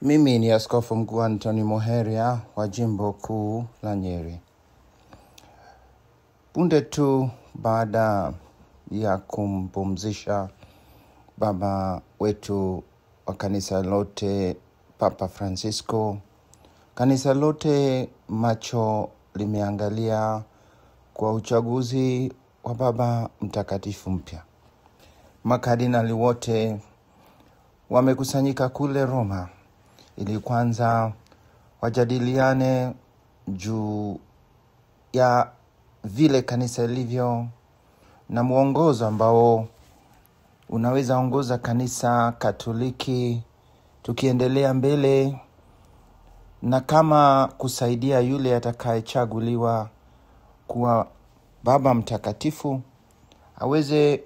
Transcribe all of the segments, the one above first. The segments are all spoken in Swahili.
Mimi ni Askofu Mkuu Anthony Muheria wa Jimbo Kuu la Nyeri. Punde tu baada ya kumpumzisha baba wetu wa kanisa lote Papa Francisco, kanisa lote macho limeangalia kwa uchaguzi wa Baba Mtakatifu mpya. Makardinali wote wamekusanyika kule Roma ili kwanza wajadiliane juu ya vile kanisa ilivyo na mwongozo ambao unaweza ongoza kanisa Katoliki tukiendelea mbele, na kama kusaidia yule atakayechaguliwa kuwa Baba Mtakatifu aweze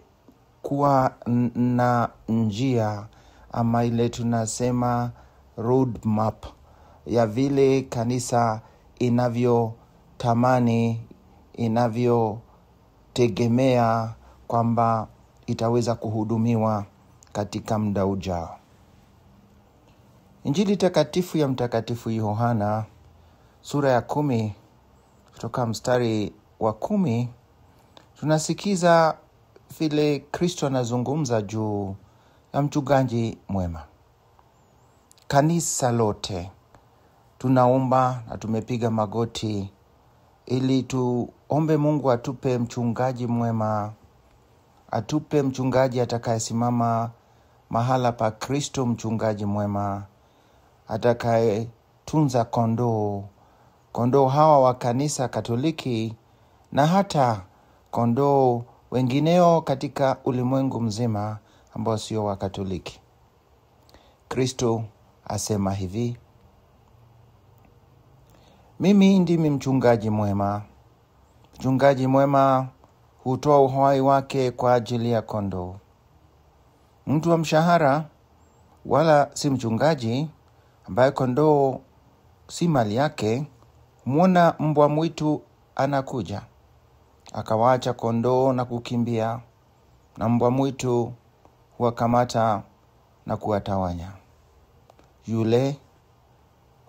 kuwa na njia ama ile tunasema road map ya vile kanisa inavyotamani, inavyotegemea kwamba itaweza kuhudumiwa katika muda ujao. Injili takatifu ya Mtakatifu Yohana sura ya 10 kutoka mstari wa 10 tunasikiza vile Kristo anazungumza juu ya mchungaji mwema. Kanisa lote tunaomba na tumepiga magoti ili tuombe Mungu atupe mchungaji mwema, atupe mchungaji atakayesimama mahala pa Kristo, mchungaji mwema atakayetunza kondoo hawa wa kanisa Katoliki na hata kondoo wengineo katika ulimwengu mzima ambao sio wa Katoliki. Kristo asema hivi: mimi ndimi mchungaji mwema. Mchungaji mwema hutoa uhai wake kwa ajili ya kondoo. Mtu wa mshahara wala si mchungaji, ambaye kondoo si mali yake, muona mbwa mwitu anakuja, akawaacha kondoo na kukimbia, na mbwa mwitu huwakamata na kuwatawanya. Yule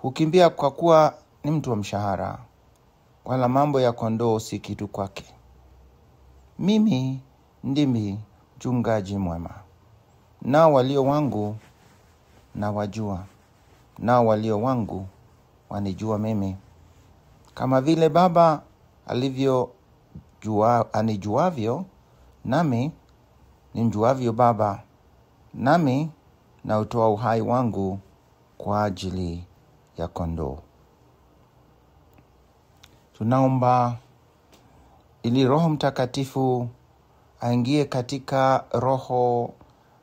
hukimbia kwa kuwa ni mtu wa mshahara, wala mambo ya kondoo si kitu kwake. Mimi ndimi mchungaji mwema, nao walio wangu na wajua, nao walio wangu wanijua mimi, kama vile Baba anijuavyo, nami nimjuavyo Baba, nami nautoa uhai wangu kwa ajili ya kondoo. Tunaomba ili Roho Mtakatifu aingie katika roho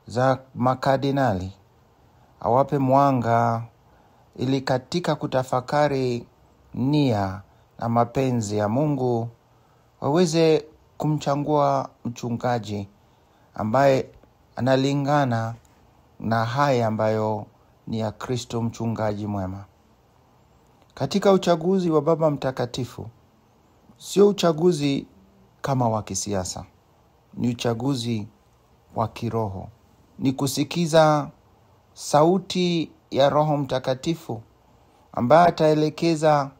za makardinali, awape mwanga ili katika kutafakari nia na mapenzi ya Mungu waweze kumchagua mchungaji ambaye analingana na haya ambayo ni ya Kristo mchungaji mwema. Katika uchaguzi wa Baba Mtakatifu, sio uchaguzi kama wa kisiasa, ni uchaguzi wa kiroho. Ni kusikiza sauti ya Roho Mtakatifu ambaye ataelekeza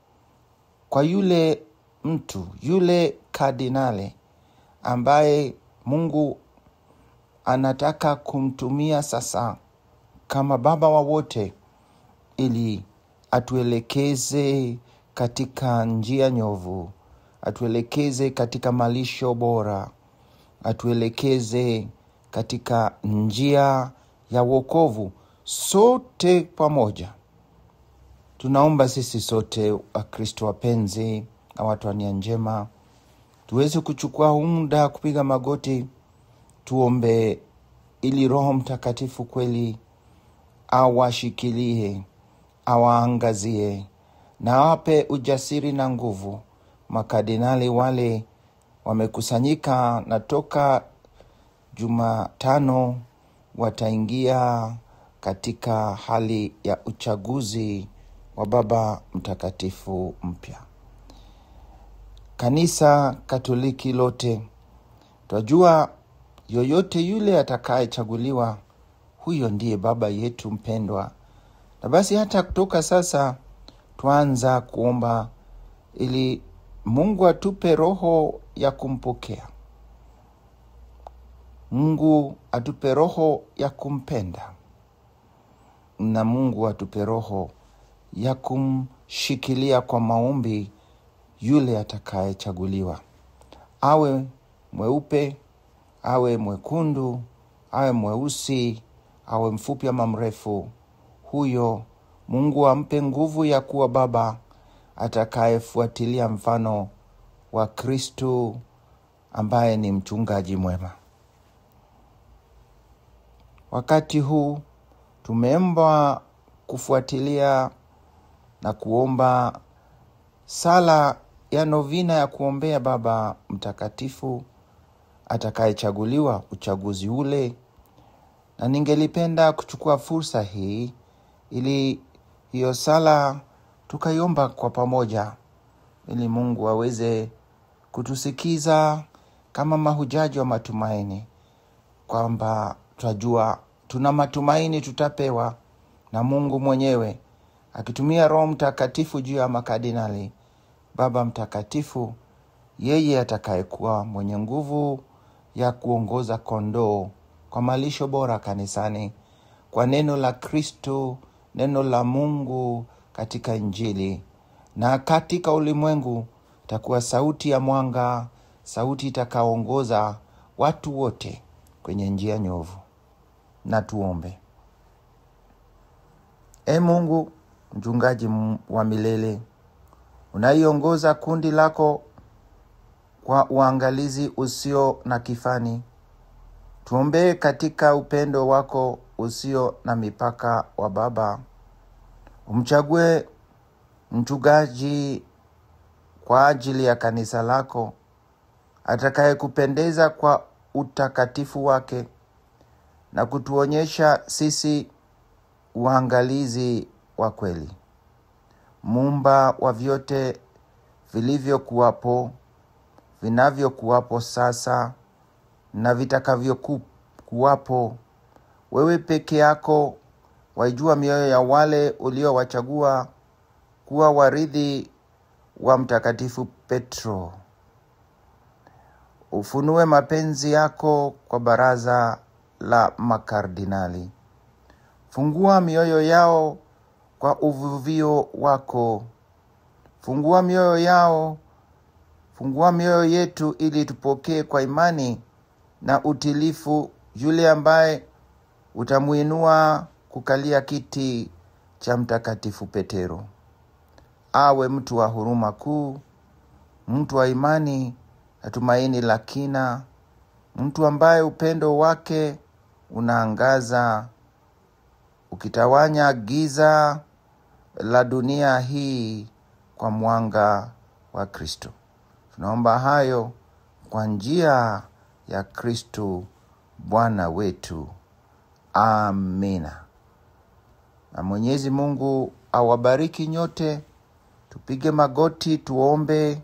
kwa yule mtu, yule kardinali ambaye Mungu anataka kumtumia sasa kama baba wa wote, ili atuelekeze katika njia nyovu, atuelekeze katika malisho bora, atuelekeze katika njia ya wokovu. Sote pamoja tunaomba sisi sote Wakristo wapenzi na watu wa nia njema tuweze kuchukua muda kupiga magoti, tuombe ili Roho Mtakatifu kweli awashikilie, awaangazie na awape ujasiri na nguvu makardinali wale wamekusanyika, na toka Jumatano wataingia katika hali ya uchaguzi wa Baba Mtakatifu mpya. Kanisa Katoliki lote twajua yoyote yule atakayechaguliwa, huyo ndiye baba yetu mpendwa, Na basi hata kutoka sasa tuanza kuomba ili Mungu atupe roho ya kumpokea, Mungu atupe roho ya kumpenda, na Mungu atupe roho ya kumshikilia kwa maombi yule atakayechaguliwa, awe mweupe, awe mwekundu, awe mweusi, awe mfupi ama mrefu. Huyo Mungu ampe nguvu ya kuwa baba atakayefuatilia mfano wa Kristu ambaye ni mchungaji mwema. Wakati huu tumeomba kufuatilia na kuomba sala ya novena ya kuombea Baba Mtakatifu atakayechaguliwa uchaguzi ule, na ningelipenda kuchukua fursa hii ili hiyo sala tukaiomba kwa pamoja, ili Mungu aweze kutusikiza kama mahujaji wa matumaini, kwamba twajua tuna matumaini tutapewa na Mungu mwenyewe akitumia Roho Mtakatifu juu ya makardinali. Baba Mtakatifu yeye atakayekuwa mwenye nguvu ya kuongoza kondoo kwa malisho bora kanisani, kwa neno la Kristo, neno la Mungu katika Injili na katika ulimwengu, itakuwa sauti ya mwanga, sauti itakaoongoza watu wote kwenye njia nyovu. Na tuombe. E Mungu, mchungaji wa milele, unaiongoza kundi lako kwa uangalizi usio na kifani, tuombee katika upendo wako usio na mipaka wa Baba. Umchague mchungaji kwa ajili ya kanisa lako atakayekupendeza kwa utakatifu wake na kutuonyesha sisi uangalizi wa kweli. Muumba wa vyote vilivyokuwapo, vinavyokuwapo sasa na vitakavyokuwapo, wewe peke yako waijua mioyo ya wale uliowachagua kuwa warithi wa Mtakatifu Petro. Ufunue mapenzi yako kwa baraza la makardinali. Fungua mioyo yao kwa uvuvio wako. Fungua mioyo yao, fungua mioyo yetu ili tupokee kwa imani na utilifu yule ambaye utamuinua kukalia kiti cha Mtakatifu Petero. Awe mtu wa huruma kuu, mtu wa imani na tumaini la kina, mtu ambaye upendo wake unaangaza ukitawanya giza la dunia hii kwa mwanga wa Kristo. Tunaomba hayo kwa njia ya Kristo Bwana wetu. Amina. Na Mwenyezi Mungu awabariki nyote. Tupige magoti tuombe,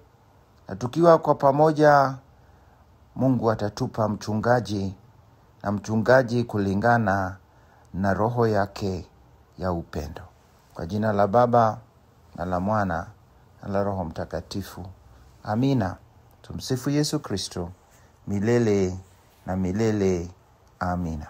na tukiwa kwa pamoja Mungu atatupa mchungaji, na mchungaji kulingana na roho yake ya upendo. Kwa jina la Baba na la Mwana na la Roho Mtakatifu. Amina. Tumsifu Yesu Kristo milele na milele. Amina.